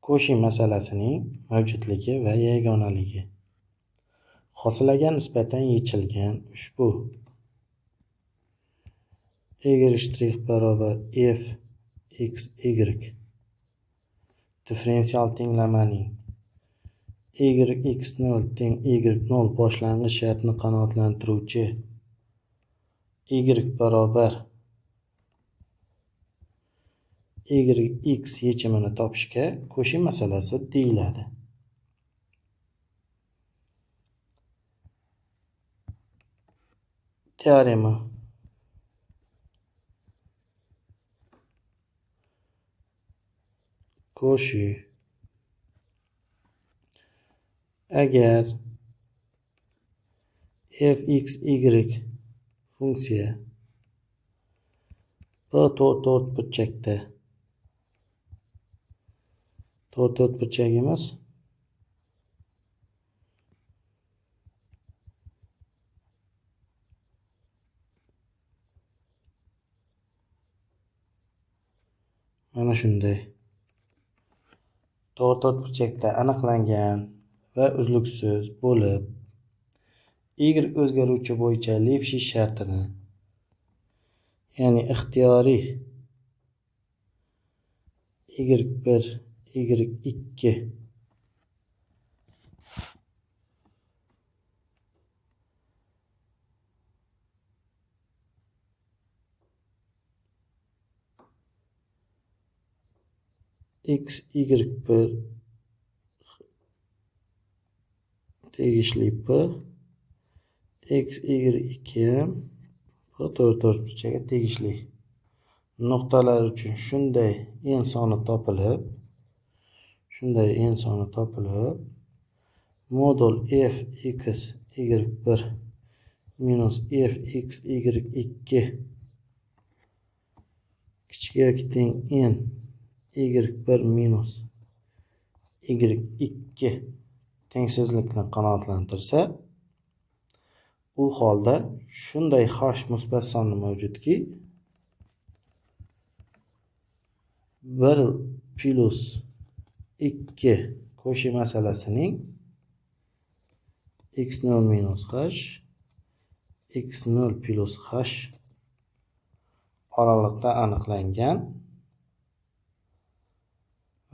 Koshi masalasining mavjudligi va yagonaligi. Hosilaga nisbatan yechilgan ushbu y' barobar f x y differensial tenglamaning y x0 teng y0 boshlang'ich shartini qanoatlantiruvchi y barobar y x yechimini topishga Koshi masalasi deyiladi. Teorema. Koshi. Agar f x y funksiya p to'rt to'rtburchakda, to'rt to'rtburchak emas, mana shunday to'rt to'rtburchakda aniqlangan va uzluksiz bo'lib y o'zgaruvchi bo'yicha Lipshits shartini, ya'ni ixtiyoriy y1 y2 x y1 tegishli p x y2 ham p to'rt to'rtburchakka tegishli nuqtalar uchun shunday n soni topilib, modul f x y1 minus f x y2 kichik yoki teng n y1 minus y2 tengsizlikni qanoatlantirsa, u holda shunday h musbat soni mavjudki, 1 plus 2 Koshi masalasining x0 minus h x0 plus h oraliqda aniqlangan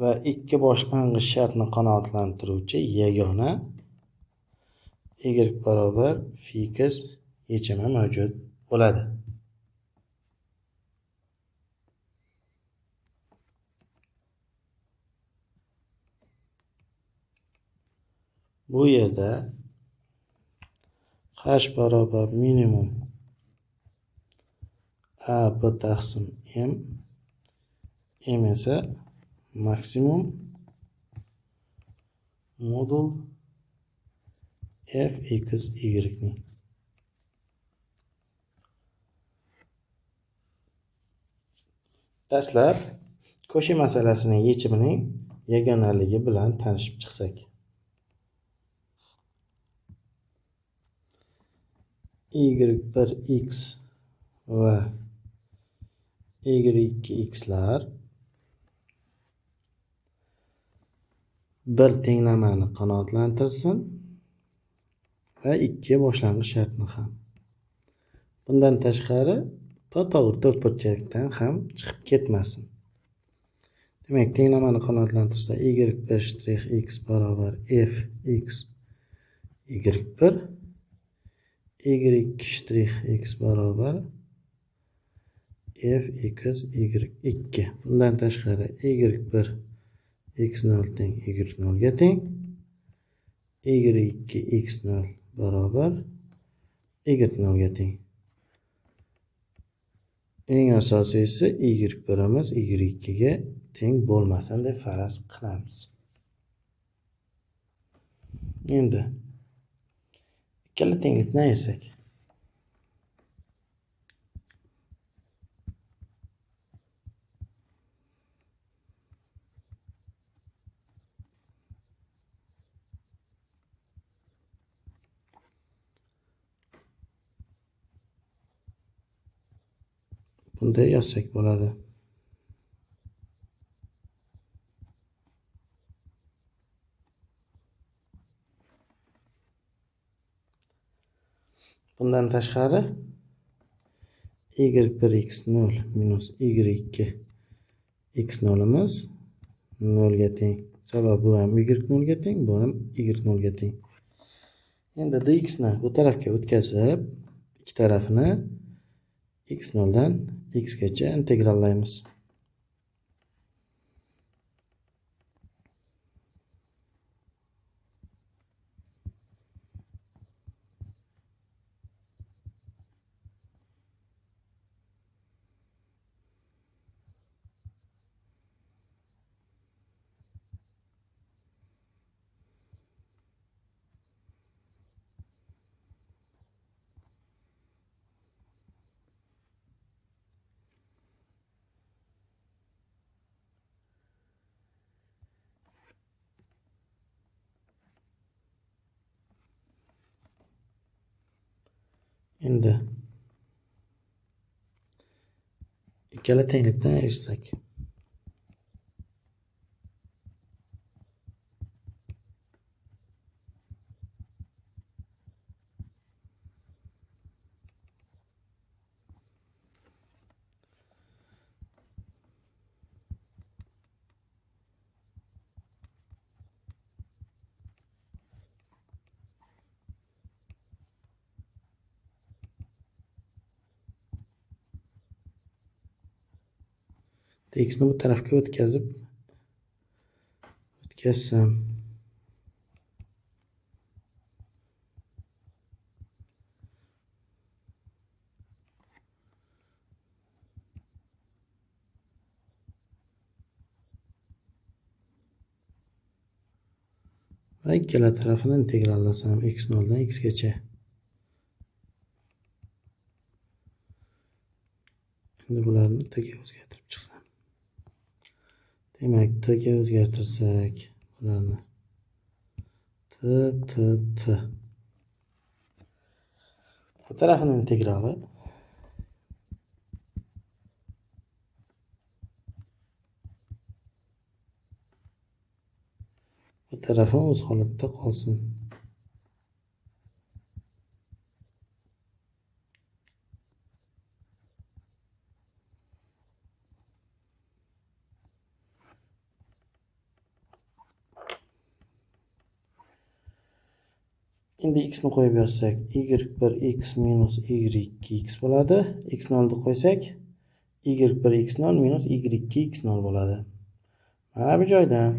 va ikki boshlang'ich shartni qanoatlantiruvchi yagona y barobar f x yechimi mavjud bo'ladi. Bu yerda h barobar minimum a b taqsim m, m esa maksimum modul f x y ning. Dastlab Koshi masalasining yechimining yagonaligi bilan tanishib chiqsak. y1 x va y2 x lar bir tenglamani qanoatlantirsin va ikki boshlang'ich shartni ham. Bundan tashqari p to'g'ri to'rtburchakdan ham chiqib ketmasin. Demak, tenglamani qanoatlantirsa y1' x barobar f x y1, y2' x barobar f x y2. Bundan tashqari y1 x0 teng y0 ga teng, y2 x0 barobar y0 ga teng. Eng asosiysi y1imiz y2 ga teng bo'lmasin deb faraz qilamiz. Endi ikkala tenglikni ayirsak, bunday yozsak bo'ladi. Bundan tashqari y1 x0 minus y2 x0imiz 0 ga teng. Sababi bu ham y0 ga teng, bu ham y0 ga teng. Endi dx ni bu tarafga o'tkazib, ikki tarafini x0 dan x gacha integrallaymiz. Endi ikkala tenglikdan ayirsak, x ni bu tarafga o'tkazsam va ikkala tarafini integrallasam x0 dan x gacha. Endi bularni t ga o'zgartirib chiqsam. Demak, t ga o'zgartirsak bularni t t t. Bu tarafining integrali bu tarafi o'z holatida qolsin. Endi x ni qo'yib yozsak, y1 x minus y2 x bo'ladi. x0 ni qo'ysak, y1 x0 minus y2 x0 bo'ladi. Mana bu joydan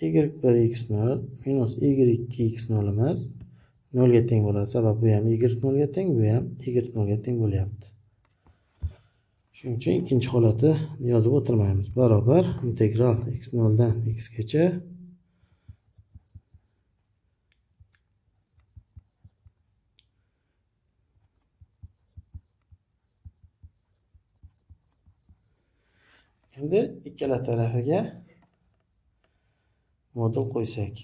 y1 x0 minus y2 x0 imiz 0 ga teng bo'ladi. Sababi bu ham y0 ga teng, bu ham y0 ga teng bo'lyapti. Shuning uchun ikkinchi holati yozib o'tirmaymiz. Barobar integral x0 dan x gacha endi ikkala tarafiga modul qo'ysak.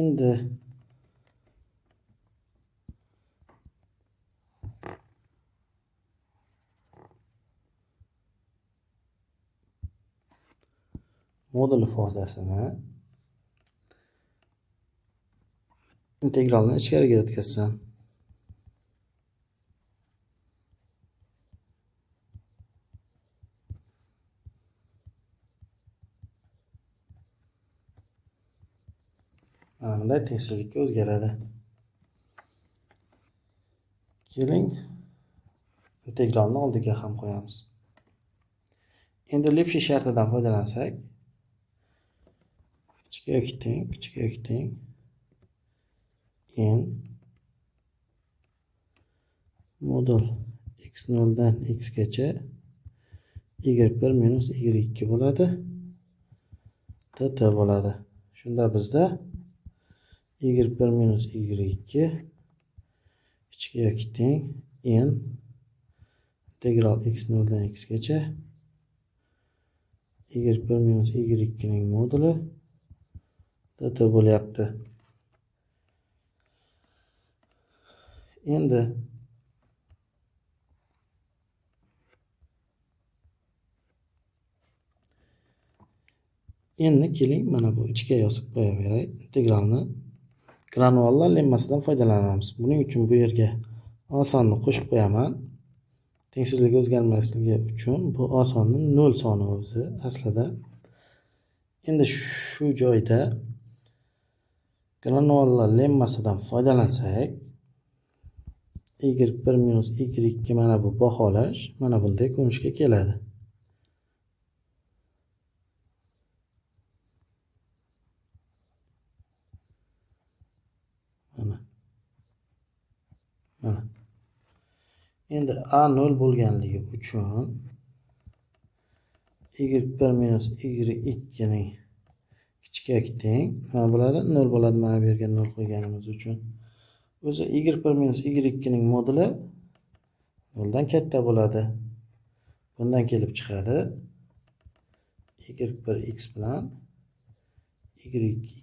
Endi modul ifodasini integralni ichkariga o'tkazsam, mana bunday tengsizlikka o'zgaradi. Keling, integralni oldiga ham qo'yamiz. Endi Lipschitz shartidan foydalansak, kichik yoki teng, kichik yoki teng n modul x0 dan x gacha y1 minus y2 bo'ladi, dt bo'ladi. Shunda bizda y1 minus y2 kichik yoki teng n integral x0 dan x gacha y1 minus y2 ning moduli dt bo'lyapti. Endi keling mana bu ichga yozib qo'yaveray. Integralni Granvalla lemmasidan foydalanamiz. Buning uchun bu yerga osonni qo'shib qo'yaman. Tengsizlik o'zgarmasligi uchun bu osonning 0 soni o'zi aslida. Endi shu joyda Granvalla lemmasidan foydalansak, y1 minus y2 mana bu baholash mana bunday ko'rinishga keladi. Mana. Endi a 0 bo'lganligi uchun y1 minus y2 ning kichik yoki teng nima bo'ladi? 0 bo'ladi mana bu yerga 0 qo'yganimiz uchun. O'zi y1 minus y2 ning moduli 0 dan katta bo'ladi. Bundan kelib chiqadi y1 x bilan y2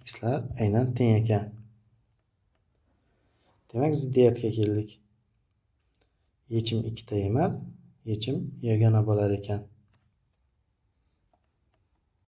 x lar aynan teng ekan. Demak, ziddiyatga keldik. Yechim ikkita emas, yechim yagona bo'lar ekan.